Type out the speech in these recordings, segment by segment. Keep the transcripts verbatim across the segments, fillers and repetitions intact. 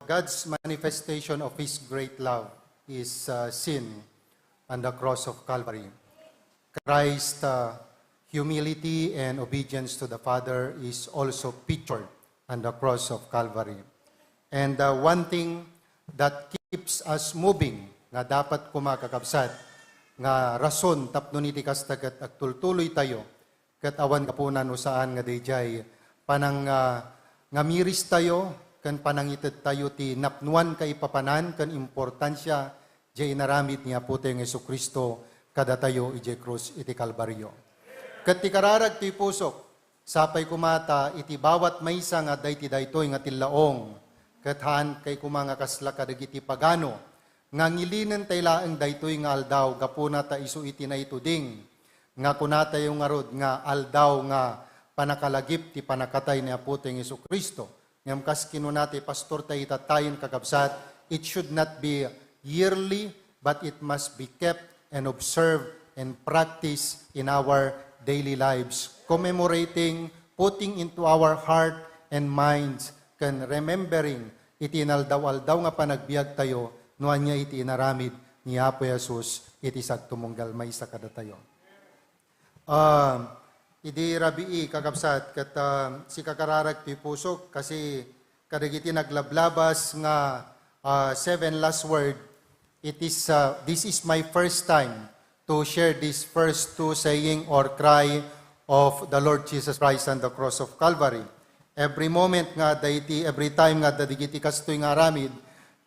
God's manifestation of His great love is uh, seen on the cross of Calvary. Christ's uh, humility and obedience to the Father is also pictured on the cross of Calvary. And uh, one thing that keeps us moving, nga dapat koma, kakabsat, nga rason tapno iti kasta ket agtultuloy tayo, ket awan gapuna no saan nga daydiay panang, ah, ngamiris tayo ken panangited tayo ti napnoan kaipapanan ken importansia diay inaramid ni Apo tayo nga Jesu-Cristo kadatayo idiay krus iti Kalbario. Ket ti kararag ti pusok, sapay koma ta iti bawat maysa nga adda iti daytoy nga tillaong, ket haan kay koma nga kasla kadagiti pagano, nga ngilinen tay laeng daytoy nga aldaw gapuna ta isu iti naituding nga kunatayo ngarud nga aldaw nga panakalagip ti pannakatay ni Apo tayo nga Jesu-Cristo. Ngem kas kinuna ti pastor tayo itattayen, kakabsat, it should not be yearly, but it must be kept and observed and practiced in our daily lives, commemorating, putting into our heart and minds, ken remembering iti inaldaw-aldaw nga panagbiag tayo no ania iti inaramid ni Apo Jesus iti sagtumunggal maysa kadatayo. Ah, idi rabii, kakabsat, ket, ah, sika kararag ti pusok, kasi kadagiti naglablabas nga, ah, seven last word, it is, ah, this is my first time to share this first two saying or cry of the Lord Jesus Christ on the cross of Calvary. Every moment nga adda iti, every time nga adda digiti kastoy nga aramid,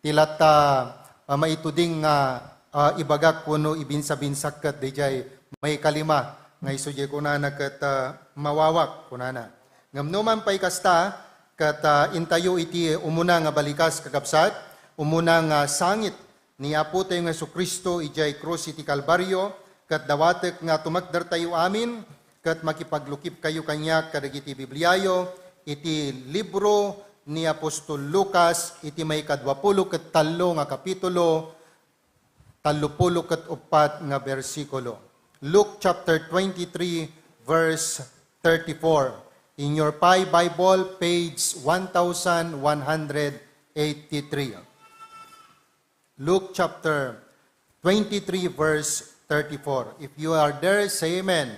ti latta, ah, maituding nga, ah, ibagak wenno ibinsabinsak ket daydiay maikalima nga isu diay kunana ket, ah, mawawak, kunana. Ngem no man pay kasta, ket, ah, intayo iti umuna nga balikas, kakabsat, umuna nga sangit ni Apo tayo nga Jesu-Cristo idiay krus iti Kalbario, ket dawatek nga tumakdertayo amin, ket makipaglukipkayo kaniak kadagiti Bibliayo iti libro ni Apostol Lucas iti maikadua pulo ket tallo nga kapitulo, tallo pulo ket uppat nga bersikulo. Luke chapter twenty-three, verse thirty-four. In your Pi Bible, page one thousand one hundred eighty-three. Luke chapter twenty-three, verse thirty-four. If you are there, say amen.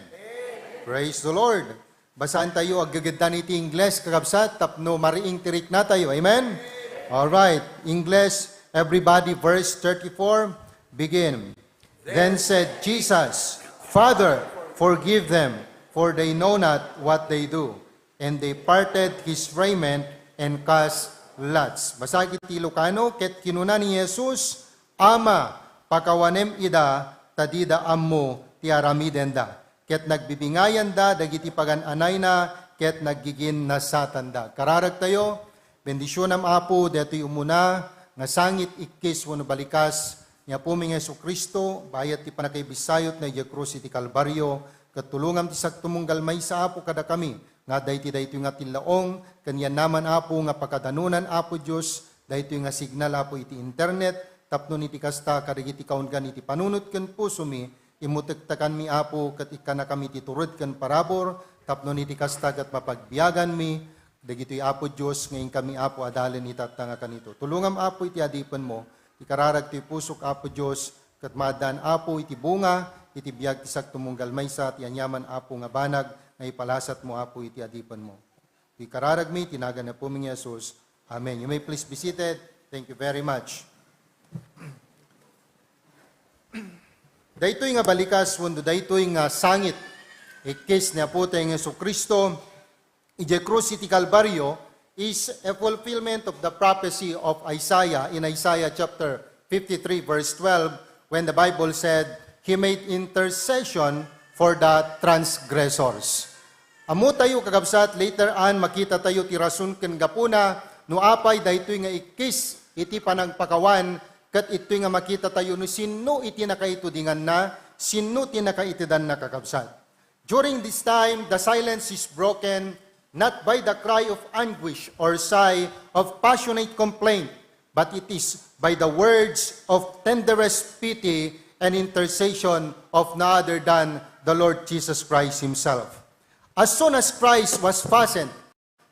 Praise the Lord. Basaentayo, aggegeddan iti Ingles, kakabsat, tapno mariing ti riknatayo. Amen? All right. Ingles, everybody, verse thirty-four, begin. Then said Jesus, "Father, forgive them, for they know not what they do." And they parted his raiment and cast lots. Basag iti Ilocano, ket kinuna ni Jesus, "Ama, pakawanem ida, ta dida ammo ti aramidenda." Ket nagbibingayanda dagiti pagan-anayna, ket naggiginnasatanda. Kararagtayo, bendisionam, Apo, daytoy umuna nga sangit, ikkis, wenno balikas ni Apomi nga Jesu-Cristo, bayat ti pannakaibissayotna idiay krus iti Kalbario, ket tulongam ti sagtumunggal maysa, Apo, kadakami, nga adda iti daytoy nga tillaong, ken yanaman, Apo, nga pakadanonan, Apo Dios, daytoy nga signal, Apo, iti internet, tapno iti kasta, kadagiti kaunggan iti panunot ken pusomi, immutektakanmi, Apo, ket ikkanakami ti tured ken parabur, tapno iti kasta ket mapagbiaganmi, dagitoy, Apo Dios, nga inkami, Apo, adalen itatta nga kanito. Tulongam, Apo, iti adipenmo, ti kararag ti pusok, Apo Dios, ket maaddaan, Apo, iti bunga iti biag ti sagtumunggal maysa ti aniaman, Apo, nga banag nga ipalasatmo, Apo, iti adipenmo. Ti kararagmi, ti nagan ni Apomi nga Jesus. Amen. You may please be seated. Thank you very much. Daytoy nga balikas wenno daytoy nga sangit, ikkis ni Apo tayo nga Jesu-Cristo, idiay krus iti Kalbario is a fulfillment of the prophecy of Isaiah in Isaiah chapter fifty-three, verse twelve, when the Bible said, "He made intercession for the transgressors." Ammotayo, kakabsat, later on, makita tayo ti rason ken gapuna no apay daytoy nga ikkis iti panagpakawan, ket ittoy nga makita tayo no sinno iti nakaitudinganna, sinno ti nakaitedanna, kakabsat. During this time, the silence is broken not by the cry of anguish or sigh of passionate complaint, but it is by the words of tenderest pity and intercession of none other than the Lord Jesus Christ Himself. As soon as Christ was fastened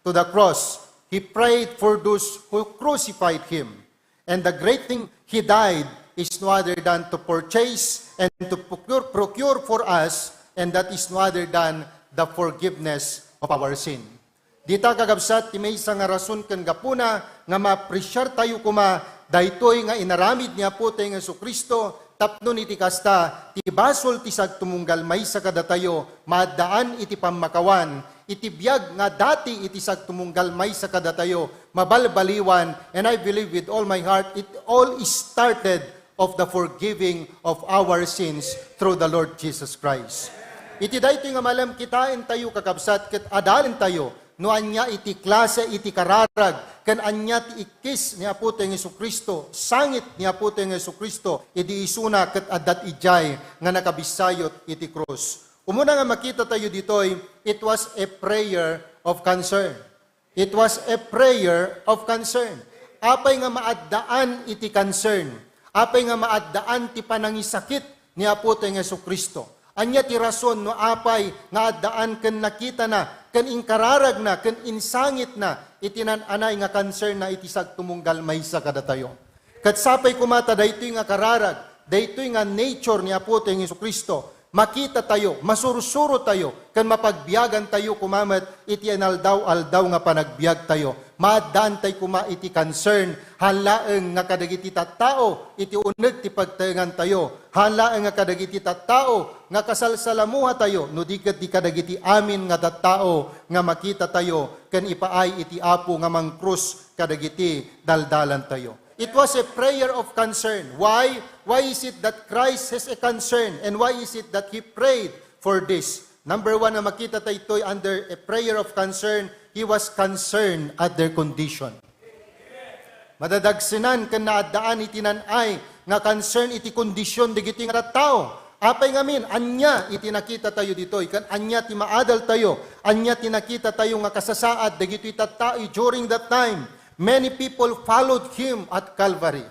to the cross, He prayed for those who crucified him. And the great thing he died is no other than to purchase and to procure, procure for us, and that is no other than the forgiveness of our sin. Dita, kakabsat, ti maysa nga rason ken gapuna nga maapresiar tayo koma daytoy nga inaramid ni Apo tayo nga Jesu-Cristo, tapno iti kasta, ti basol ti sagtumunggal maysa kadatayo, maaddaan iti pammakawan, iti biag nga dati iti sagtumunggal maysa kadatayo, mabalbaliwan, and I believe with all my heart, it all started of the forgiving of our sins through the Lord Jesus Christ. Iti daytoy nga malem, kitaentayo, kakabsat, ket adalentayo no ania iti klase iti kararag ken ania ti ikkis ni Apo tayo nga Jesu-Cristo, sangit ni Apo tayo nga Jesu-Cristo, idi isuna ket adda idiay nga nakabissayot iti krus. Umuna nga makitatayo ditoy, it was a prayer of concern. It was a prayer of concern. Apay nga maaddaan iti concern? Apay nga maaddaan ti panangisakit ni Apo tayo nga Jesu-Cristo? Ania ti rason no apay nga addaan ken nakitana, ken inkararagna, ken insangitna iti nan-anay nga concern na iti sagtumunggal maysa kadatayo? Ket sapay koma ta daytoy nga kararag, daytoy nga nature ni Apo tayo nga Jesu-Cristo, makitatayo, masursurotayo, ken mapagbiagantayo koma met iti inaldaw-aldaw nga panagbiagtayo. Maaddaantay koma iti concern, haan laeng nga kadagiti tattao iti uneg ti pagtaengantayo, haan laeng nga kadagiti tattao nga kasalsalamuhatayo, no di ket di kadagiti amin nga tattao nga makitatayo ken ipaay iti Apo nga mangkrus kadagiti daldalantayo. It was a prayer of concern. Why? Why is it that Christ has a concern? And why is it that he prayed for this? Number one, nga makita tayo itoy under a prayer of concern, he was concerned at their condition. Madadagsenan ken naaddaan iti nan-ay nga concern iti kondisyon dagiti nga tattao. Apay ngamin, ania iti nakita tayo ditoy, ken ania ti maadal tayo, ania ti nakita tayo nga kasasaad dagitoy tattao during that time? Many people followed him at Calvary.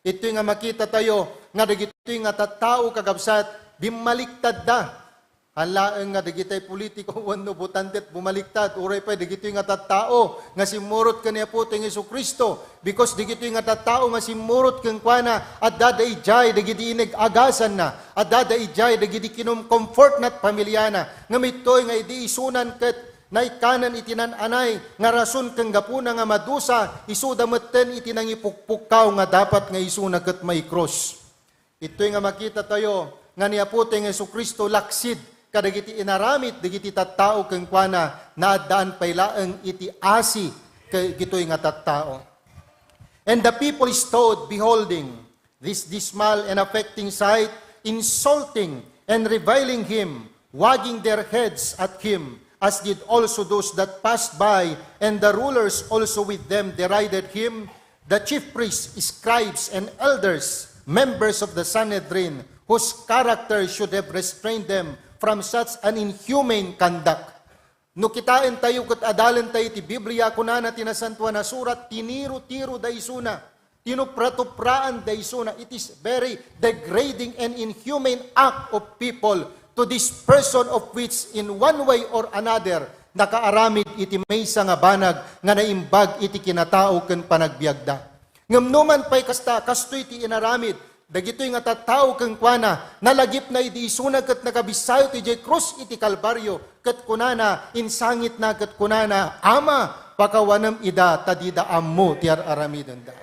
Itoy nga makita tayo nga dagitoy nga tattao, kakabsat, bimmaliktadda. Haan laeng nga dagitay politiko wenno botante ti bumaliktad, uray pay dagitoy nga tattao nga simmurot ken ni Apo tayo nga Jesu-Cristo. Because dagitoy nga tattao nga simmurot kenkuana, addada idiay dagiti ineg-agasanna, addada idiay dagiti kinumkomfortna ti pamiliana, ngem itoy nga idi isunan ket naikkanen iti nan-anay nga rason ken gapuna nga madusa, isuda metten iti nangipukpukkaw nga dapat nga isuna ket maikrus. Itoy nga makita tayo nga ni Apo tayo nga Jesu-Cristo laksid kadagiti inaramid dagiti tattao kenkuana, naaddaan pay laeng iti asi dagitoy nga tattao. And the people stood beholding this dismal and affecting sight, insulting and reviling him, wagging their heads at him, as did also those that passed by, and the rulers also with them derided him. The chief priests, scribes, and elders, members of the Sanhedrin, whose character should have restrained them from such an inhumane conduct. No kitaentayo ket adalentayo ti Biblia, kunana ti Nasantoan a Surat, tiniro-tiroda isuna, tinupratupraanda isuna. It is very degrading and inhumane act of people to this person of which in one way or another nakaaramid iti maysa nga banag nga naimbag iti kinatao ken panagbiagda. Ngem no man pay kasta, kastoy ti inaramid dagitoy nga tattao kenkuana, nalagipna idi isuna ket nakabissayo ti diay krus iti Kalbario, ket kunana, insangitna ket kunana, "Ama, pakawanem ida ta dida ammo ti ar-aramidenda."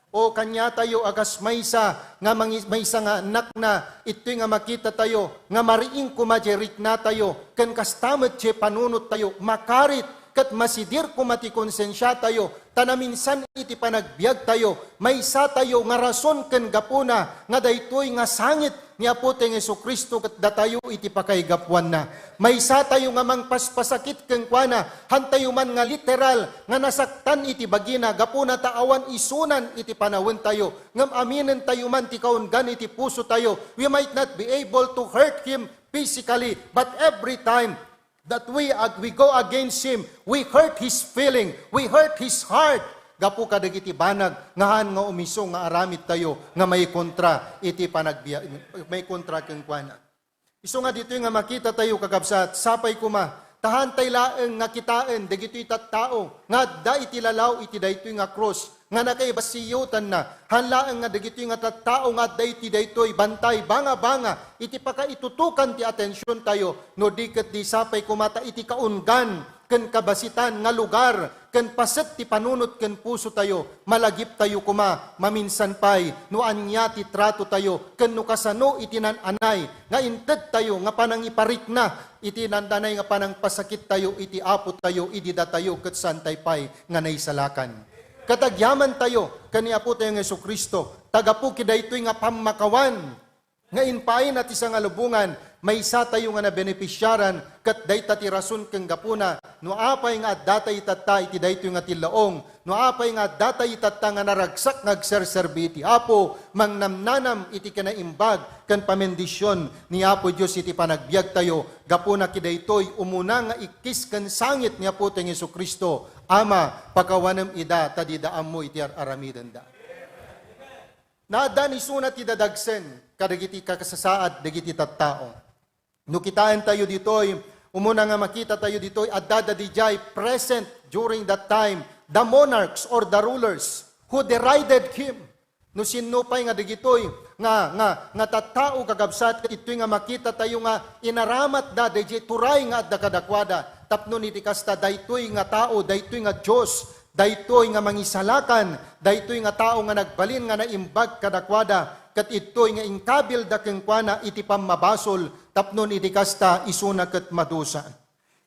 O kaniatayo a kas maysa nga mangi-, maysa nga annakna, itoy nga makita tayo nga mariing koma diay riknatayo, ken kasta met diay panunot tayo, makarit ket masidir koma ti konsensiatayo, ta naminsan iti panagbiag tayo, maysa tayo nga rason ken gapuna nga daytoy nga sangit ni Apo tayo nga Jesu-Cristo ket datayo iti pakaigapuanna. Maysa tayo nga mangpaspasakit kenkuana, hantayo man nga literal nga nasaktan iti bagina gapuna ta awan isunan iti panawen tayo, ngem aminen tayo man ti kaunggan iti puso tayo. We might not be able to hurt him physically, but every time that we ag-, we go against him, we hurt his feeling, we hurt his heart. Gapu kadagiti banag nga haan nga umiso nga aramid tayo nga maikontra iti panagbiag, maikontra kenkuana. Isu nga ditoy nga makita tayo, kakabsat, sapay koma Ta haantay laeng nga kitaen dagitoy tattao nga adda iti lalaw iti daytoy nga krus nga nakaibasiyotanna. Haan laeng nga dagitoy nga tattao nga adda iti daytoy bantay bangabanga iti pakaitutukan ti atensiontayo, no di ket di sapay koma ta iti kaunggan ken kabasitan nga lugar ken paset ti panunot ken pusotayo, malagiptayo koma maminsan pay no ania ti tratotayo ken no kasano iti nan-anay nga intedtayo nga panangiparikna iti nan-anay nga panangpasakittayo iti Apotayo idi datayo ket saantay pay nga naisalakan. Ket agyamantayo ken ni Apotayo nga Jesu-Cristo, ta gapu kadaytoy nga pammakawan nga impaayna ti sangalubongan, maysatayo nga nabenepisiaran, ket dayta ti rason ken gapuna no apay nga addatayo tatta iti daytoy nga tillaong, no apay nga addatayo tatta nga naragsak nga agserserbi iti Apo, mangnamnanam iti kinaimbag ken pamendision ni Apo Dios iti panagbiagtayo. Gapuna kadaytoy, umuna nga ikkis ken sangit ni Apotayo nga Jesu-Cristo, Ama, pakawanem ida ta dida ammo iti ar-aramidenda. Naaddan isuna ti dadagsen kadagiti kakasasaad dagiti tattao. No kitaentayo ditoy, umuna nga makitatayo ditoy, adda dadidiay present during that time, the monarchs or the rulers who derided him. No sinno pay nga dagitoy nga, nga, nga tattao, kakabsat, ket ittoy nga makitatayo nga inaramatda daydiay turay nga adda kadakuada. Tapno iti kasta, daytoy nga tao, daytoy nga Dios, daytoy nga mangisalakan, daytoy nga tao nga nagbalin nga naimbag kadakuada, ket ittoy nga inkabilda kenkuana iti pammabasol, tapno iti kasta, isuna ket madusa.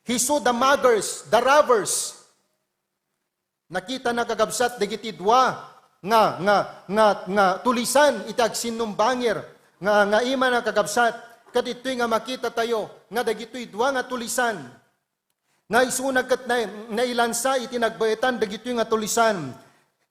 He saw the muggers, the robbers. Nakitana, kakabsat, dagiti dua nga, nga, nga, nga tulisan iti agsinnumbangir nga, nga imana, kakabsat, ket ittoy nga makitatayo nga dagitoy dua nga tulisan nga isuna ket na-, nailansa iti nagbaetan dagitoy nga tulisan.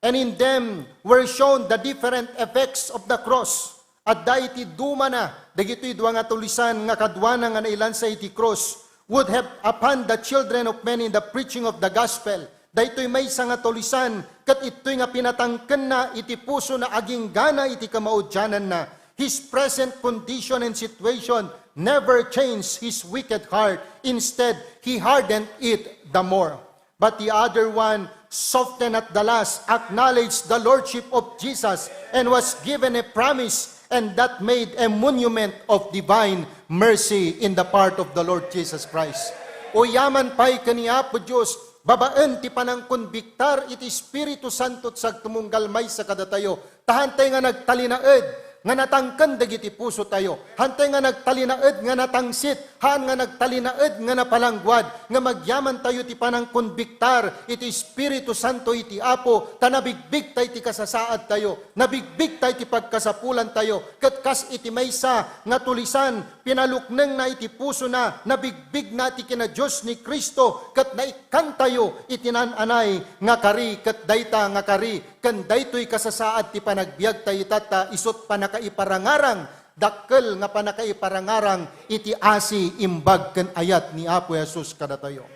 And in them were shown the different effects of the cross. Adda iti dumana dagitoy dua nga tulisan nga kaduana nga nailansa iti krus, would have upon the children of men in the preaching of the gospel. Daytoy maysa nga tulisan, ket ittoy nga pinatangkenna iti pusona agingga iti kamaudiananna. His present condition and situation never changed his wicked heart. Instead, he hardened it the more. But the other one, softened at the last, acknowledged the lordship of Jesus and was given a promise, and that made a monument of divine mercy in the part of the Lord Jesus Christ. Uyaman pay ken ni Apo Dios, babaen ti panangkonbiktar iti Espiritu Santo ti agtumunggal maysa kadatayo, ta haantay nga nagtalinaed nga natangken dagiti pusotayo. Haantay nga nagtalinaed nga natangsit, haan nga nagtalinaed nga napalangguad, nga agyamantayo ti panangkonbiktar iti Espiritu Santo iti Apo, ta nabigbigta iti kasasaadtayo, nabigbigta iti pagkasapulantayo, ket kas iti maysa nga tulisan, pinaluknengna iti pusona, nabigbigna ti kina-Dios ni Cristo, ket naikkantayo iti nan-anay nga kari, ket dayta nga kari ken daytoy kasasaad ti panagbiagta itatta, isut' pannakaiparangarang, dakkel nga pannakaiparangarang iti asi, imbag ken ayat ni Apo Jesus kadatayo.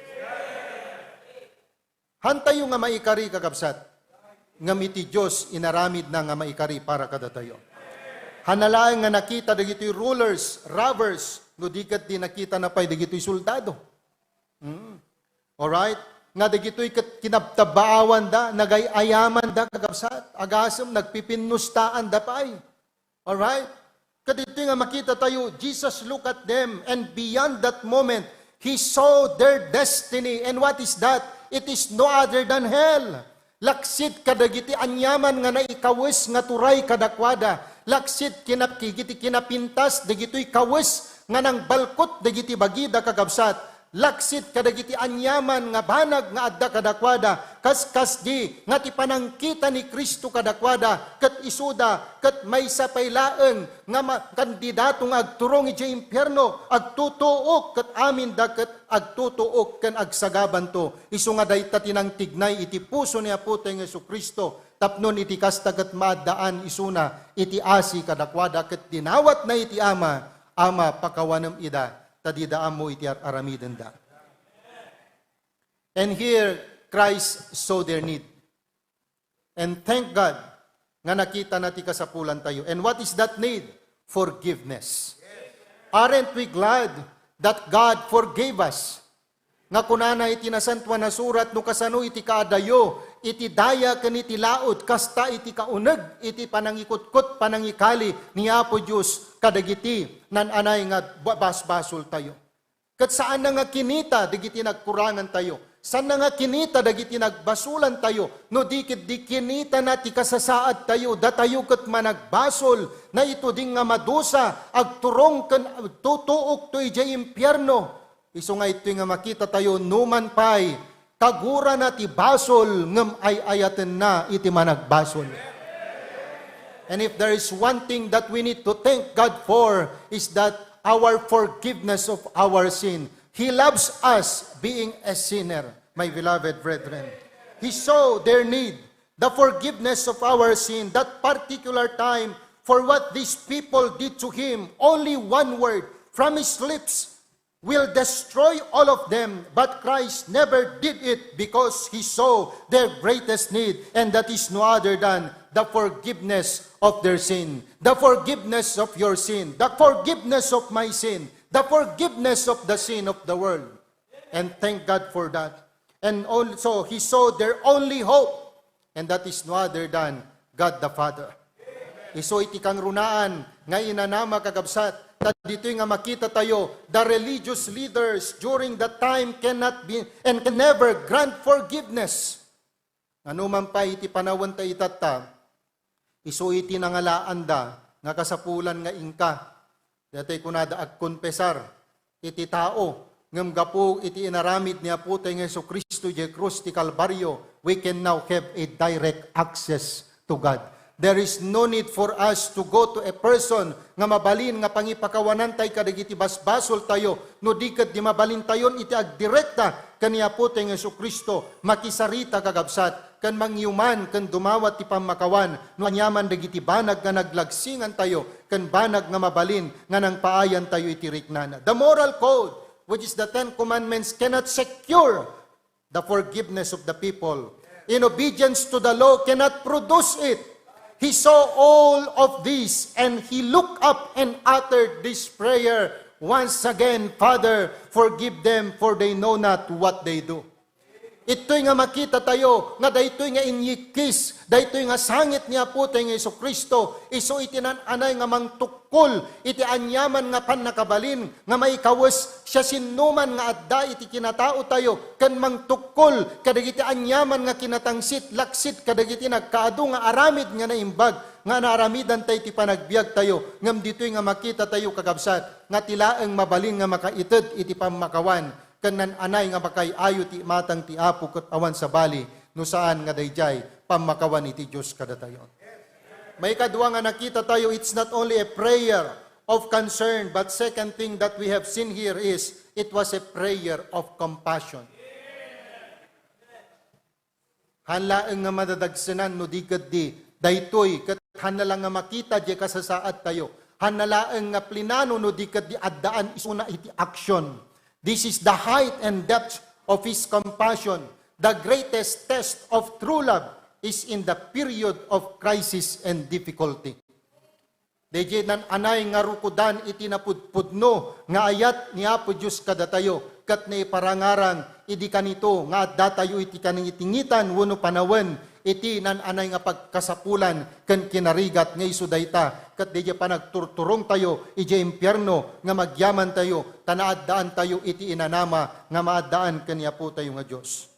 Haantayo nga maikari, kakabsat, ngem iti Dios inaramidna nga maikari para kadatayo. Haan laeng nga nakita dagitoy rulers, robbers, no di ket di nakitana pay dagitoy soldado. Mm. Alright? Nga dagitoy ket kinabtabaawanda, nagay-ayamanda, kakabsat, agasem, nagpipinnustaanda pay. Alright? Kaditoy nga makitatayo, Jesus looked at them, and beyond that moment, he saw their destiny. And what is that? It is no other than hell. Laksid kadagiti aniaman nga naikawes nga turay kadakuada. Laksid kinap-, kigiti kinapintas dagitoy kawes nga nangbalkot dagiti bagida, kakabsat. Laksid kadagiti aniaman nga banag nga adda kadakuada, kas-, kasdi nga ti panangkita ni Cristo kadakuada, ket isuda, ket maysa pay laeng nga ma-, kandidato nga agturong idiay impierno, agtutuok, ket aminda ket agtutuok ken agsagabanto. Isu nga dayta ti nangtignay iti puso ni Apotayo nga Jesu-Cristo, tapno iti kasta ket maaddaan isuna iti asi kadakuada, ket dinawatna iti Ama, Ama, pakawanem ida, ta dida ammo iti ar-aramidenda. And here, Christ saw their need. And thank God nga nakitana ti kasapulantayo. And what is that need? Forgiveness. Aren't we glad that God forgave us? Nga kunana iti Nasantoan a Surat, no kasano iti kaadayo, iti daya ken iti laud, kasta iti kauneg, iti panangikutkot, panangikali ni Apo Dios kadagiti nan-anay nga ba-, basbasoltayo. Ket saanna nga kinita dagiti nagkurangantayo. Saanna nga kinita dagiti nagbasolantayo, no di ket di kinitana ti kasasaadtayo, datayo ket managbasol, naituding nga madusa, agturong ken tutuokto idiay impierno. Isu nga ittoy nga makitatayo, numan pay, kagurana ti basol, ngem ay-ayatenna iti managbasol. And if there is one thing that we need to thank God for, is that our forgiveness of our sin. He loves us being a sinner, my beloved brethren. He saw their need, the forgiveness of our sin, that particular time, for what these people did to him. Only one word from his lips will destroy all of them, but Christ never did it because he saw their greatest need, and that is no other than the forgiveness of their sin, the forgiveness of your sin, the forgiveness of my sin, the forgiveness of the sin of the world. And thank God for that. And also, he saw their only hope, and that is no other than God the Father. Isu iti kangrunaan nga inanama, kakabsat, ta ditoy nga makitatayo, the religious leaders during that time cannot be and can never grant forgiveness. Nga numan pay iti panawen ta itatta, isu iti nangalaanda nga kasapulan nga inka. Daytoy kunada, agkonfesar iti tao, ngem gapu iti inaramid ni Apo tayo nga Jesu-Cristo idiay krus ti Kalbario, we can now have a direct access to God. There is no need for us to go to a person nga mabalin nga pangipakawanantay kadagiti basbasoltayo, no di ket di mabalintayon iti agdirekta ken ni Apo tayo nga Jesu-Cristo, makisarita, kakabsat, ken mangyuman ken dumawat ti pammakawan no aniaman dagiti banag nga naglagsingantayo ken banag nga mabalin nga nangpaayantayo iti riknana. The moral code, which is the Ten Commandments, cannot secure the forgiveness of the people. In obedience to the law cannot produce it. He saw all of this and he looked up and uttered this prayer once again, "Father, forgive them, for they know not what they do." Ittoy nga makitatayo nga daytoy nga inyikkis, daytoy nga sangit ni Apo tayo nga Jesu-Cristo, isu iti nan-anay nga mangtukkol iti aniaman nga pannakabalin nga maikawes siasinoman nga adda iti kinataotayo ken mangtukkol kadagiti aniaman nga kinatangsit laksid kadagiti nagkaadu nga aramid nga naimbag nga naaramidantayo iti panagbiagtayo. Ngem ditoy nga makitatayo, kakabsat, nga ti laeng mabalin nga makaited iti pammakawan ken nan-anay nga makaay-ayo ti imatang ti Apo ket awan sabali no saan nga daydiay pammakawan iti Dios kadatayo. Maikadua nga nakitatayo, it's not only a prayer of concern, but second thing that we have seen here is it was a prayer of compassion. Haan laeng nga madadagsenan no di ketdi daytoy, ket haan na la nga makita diay kasasaadtayo. Haan na laeng nga plinano no di ketdi addaan isuna iti action. This is the height and depth of his compassion. The greatest test of true love is in the period of crisis and difficulty. Daydiay nan-anay nga rukodan iti napudpudno nga ayat ni Apo Dios kadatayo, ket naiparangarang idi kanito nga addatayo iti kaningitingitan wenno panawen iti nan-anay nga pagkasapulan ken kinarigat nga isu dayta, ket daydiay panagturturongtayo idiay impierno nga magyamantayo ta naaddaantayo iti inanama nga maaddaan ken ni Apotayo nga Dios.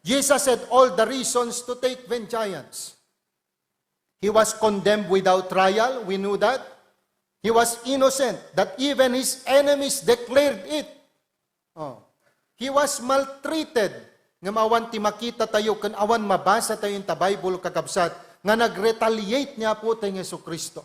Jesus had all the reasons to take vengeance. He was condemned without trial. We knew that. He was innocent, that even his enemies declared it. Oh. He was maltreated. Ngem awan ti makitatayo ken awan mabasatayo ita Bible, kakabsat, nga nag-retaliate ni Apotayo nga Jesu-Cristo.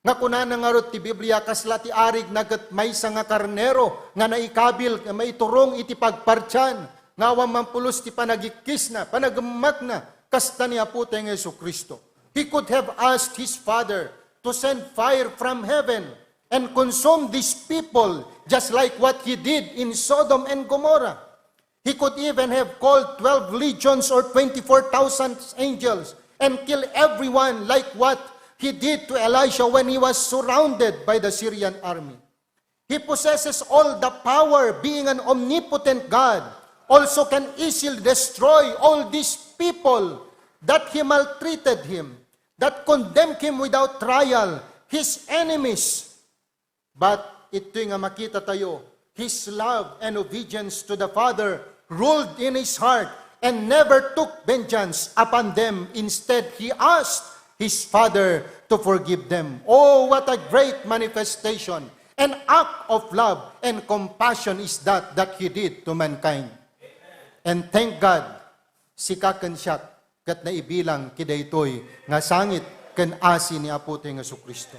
Nga kunana ngarud ti Biblia, kasla ti arig na ket maysa nga karnero nga naikabil nga maiturong iti pagpartian, nga awan man pulos ti panagikkisna, panagemmakna, kasta ni Apotayo nga Jesu-Cristo. He could have asked his Father to send fire from heaven and consume these people, just like what he did in Sodom and Gomorrah. He could even have called twelve legions or twenty-four thousand angels and kill everyone, like what he did to Elisha when he was surrounded by the Syrian army. He possesses all the power, being an omnipotent God, also can easily destroy all these people that he maltreated him, that condemned him without trial, his enemies. But itoy nga makita tayo, his love and obedience to the Father ruled in his heart and never took vengeance upon them. Instead, he asked his Father to forgive them. Oh, what a great manifestation, an act of love and compassion is that that he did to mankind. And thank God, sika ken siak ket naibilang kadaytoy nga sangit ken asi ni Apotayo nga Jesu-Cristo.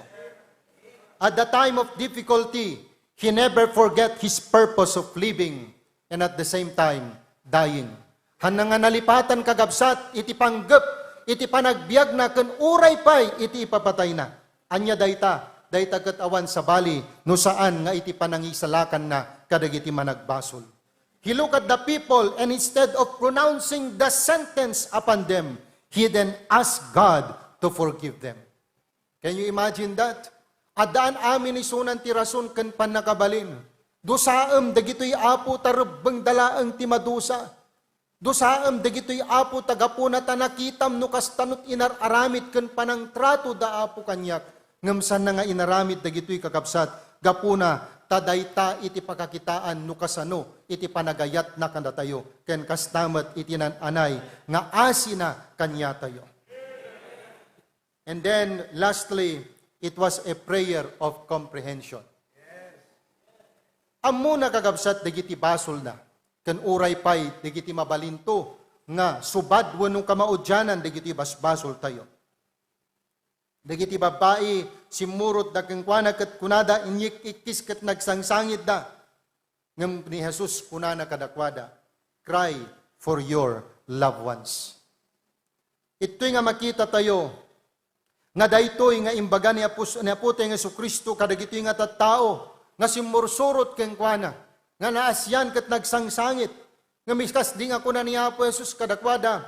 At the time of difficulty, he never forget his purpose of living and at the same time dying. Hanna nga nalipatan, kakabsat, iti panggep iti panagbiagna ken uray pay iti ipapatayna. Ania dayta? Dayta ket awan sabali no saan nga iti panangisalakanna kadagiti managbasol. He looked at the people, and instead of pronouncing the sentence upon them, he then asked God to forgive them. Can you imagine that? Addaan amin isunan ti rason ken pannakabalin. Dusaem dagitoy, Apo, ta rebbengda laeng ti madusa. Dusaem dagitoy, Apo, ta gapuna ta nakitam no kasta no inar-aramid ken panangtrato da, Apo, kaniak. Ngem saan nga inaramid dagitoy, kakabsat, gapuna ta dayta iti pakakitaan no kasano iti panagayatna kadatayo, ken kasta met iti naan-anay nga asina kaniatayo. And then, lastly, it was a prayer of comprehension. Ammona, kakabsat, dagiti basolna, ken uray pay dagiti mabalinto nga subad wenno kamaudianan dagiti basbasoltayo. Dagiti babbai, simmurotda kenkuana ket kunada, inyikikkis ket nagsangsangitda. Ngem ni Jesus kunana kadakuada, "Cry for your loved ones." Itoy nga makita tayo nga daytoy nga imbaga ni Apos-, ni Apotayo nga Jesu-Cristo kadagitoy nga tattao nga simmursurot kenkuana, nga naasian ket nagsangsangit. Ngem iskasdi nga kuna ni Apo Jesus kadakuada,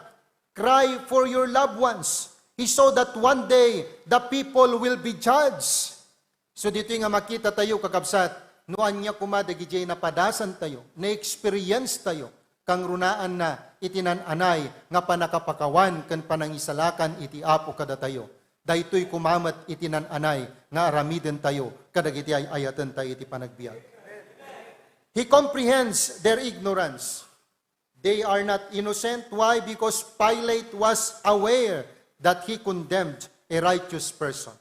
"Cry for your loved ones." He saw that one day the people will be judged. So, ditoy nga makita tayo, kakabsat, no ania koma dagiti napadasan tayo, na-experience tayo, kangrunaanna iti naan-anay nga panakapakawan ken panangisalakan iti Apo kadatayo. Daytoy koma met iti naan-anay nga aramiden tayo kadagiti ay-ayaten tayo iti panagbiag. He comprehends their ignorance. They are not innocent. Why? Because Pilate was aware that he condemned a righteous person.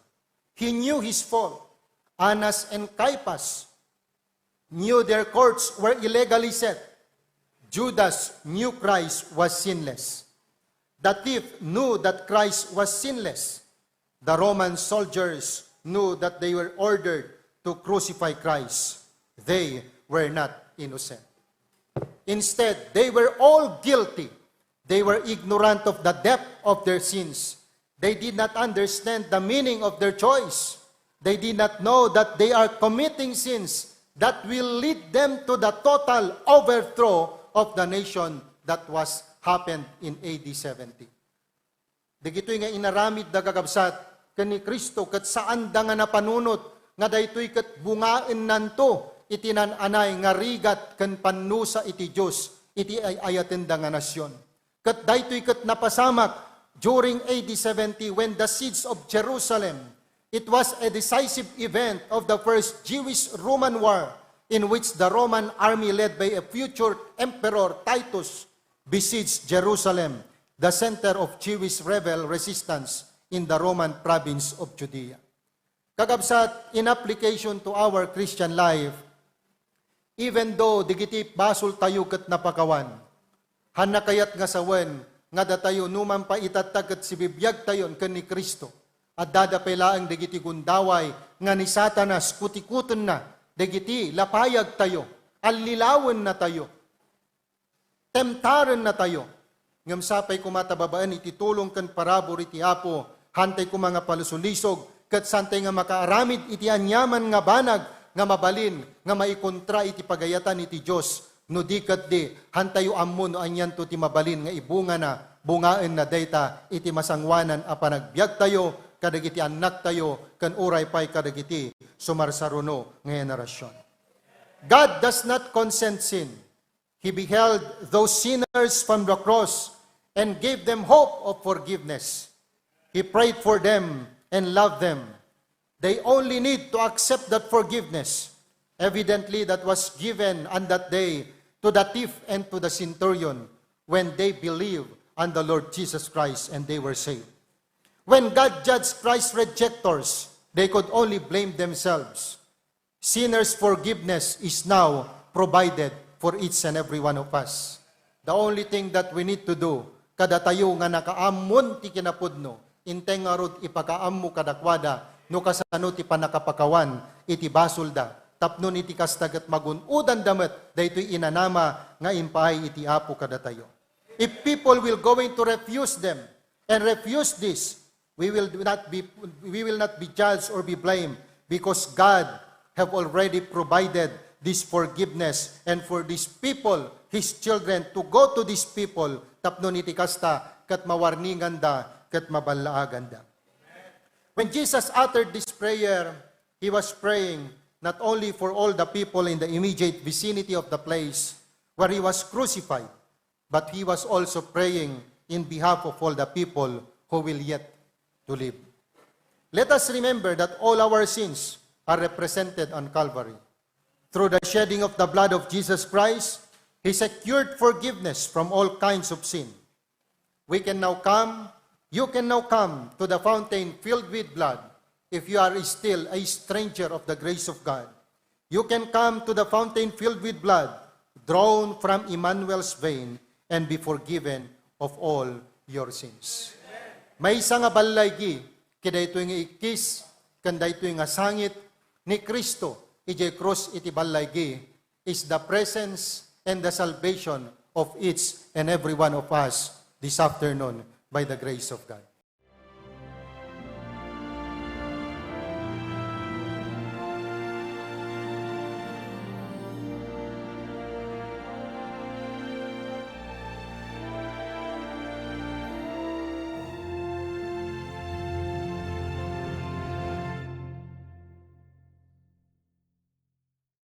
He knew his fault. Annas and Caiaphas knew their courts were illegally set. Judas knew Christ was sinless. The thief knew that Christ was sinless. The Roman soldiers knew that they were ordered to crucify Christ. They were not innocent. Instead, they were all guilty. They were ignorant of the depth of their sins. They did not understand the meaning of their choice. They did not know that they are committing sins that will lead them to the total overthrow of the nation that was happened in A D seventy. Dagitoy nga inaramidda, kakabsat, ken ni Cristo ket saanda nga napanunot nga daytoy ket bungaennanto iti naan-anay nga rigat ken pannusa iti Dios iti ay-ayatenda nga nasion. Ket daytoy ket napasamak during A D seventy when the siege of Jerusalem. It was a decisive event of the First Jewish-Roman War, in which the Roman army led by a future emperor Titus besieged Jerusalem, the center of Jewish rebel resistance in the Roman province of Judea. Kakabsat, in application to our Christian life, even though dagiti basoltayo ket napakawan, hanna kayat nga sawen nga datayo, numan pay itatta ket sibibiagtayon ken ni Cristo, addada pay laeng dagiti gundaway nga ni Satanas kutikutenna dagiti lapayagtayo, allilawennatayo, temtarennatayo. Ngem sapay koma ta babaen iti tulong ken parabur iti Apo, hantay koma nga palisulisog, ket santay nga makaaramid iti aniaman nga banag nga mabalin nga maikontra iti pagayatan iti Dios. No di ket di, hantayo ammo no anianto ti mabalin nga ibungana, bungaenna dayta iti masangoanan a panagbiagtayo kadagiti annaktayo ken uray pay kadagiti sumarsaruno nga henerasion. God does not consent sin. He beheld those sinners from the cross and gave them hope of forgiveness. He prayed for them and loved them. They only need to accept that forgiveness. Evidently, that was given on that day to the thief and to the centurion when they believed on the Lord Jesus Christ and they were saved. When God judged Christ's rejectors, they could only blame themselves. Sinners' forgiveness is now provided for each and every one of us. The only thing that we need to do, kadatayo nga nakaammon ti kinapudno, intay ngarud ipakaammo kadakuada no kasano ti pannakapakawan iti basolda, tapno iti kasta ket magun-odanda met daytoy inanama nga impaay iti Apo kadatayo. If people will going to refuse them and refuse this, we will not be, we will not be judged or be blamed because God have already provided this forgiveness and for these people, his children, to go to these people, tapno iti kasta ket mawarninganda ket maballaaganda. When Jesus uttered this prayer, he was praying not only for all the people in the immediate vicinity of the place where he was crucified, but he was also praying in behalf of all the people who will yet to live. Let us remember that all our sins are represented on Calvary. Through the shedding of the blood of Jesus Christ, he secured forgiveness from all kinds of sin. We can now come, you can now come to the fountain filled with blood if you are still a stranger of the grace of God. You can come to the fountain filled with blood, drawn from Emmanuel's vein, and be forgiven of all your sins. Maysa nga ballaygi, kadaytoy nga ikkis, ken daytoy nga sangit ni Cristo, idiay krus iti ballaygi, is the presence and the salvation of each and every one of us this afternoon by the grace of God.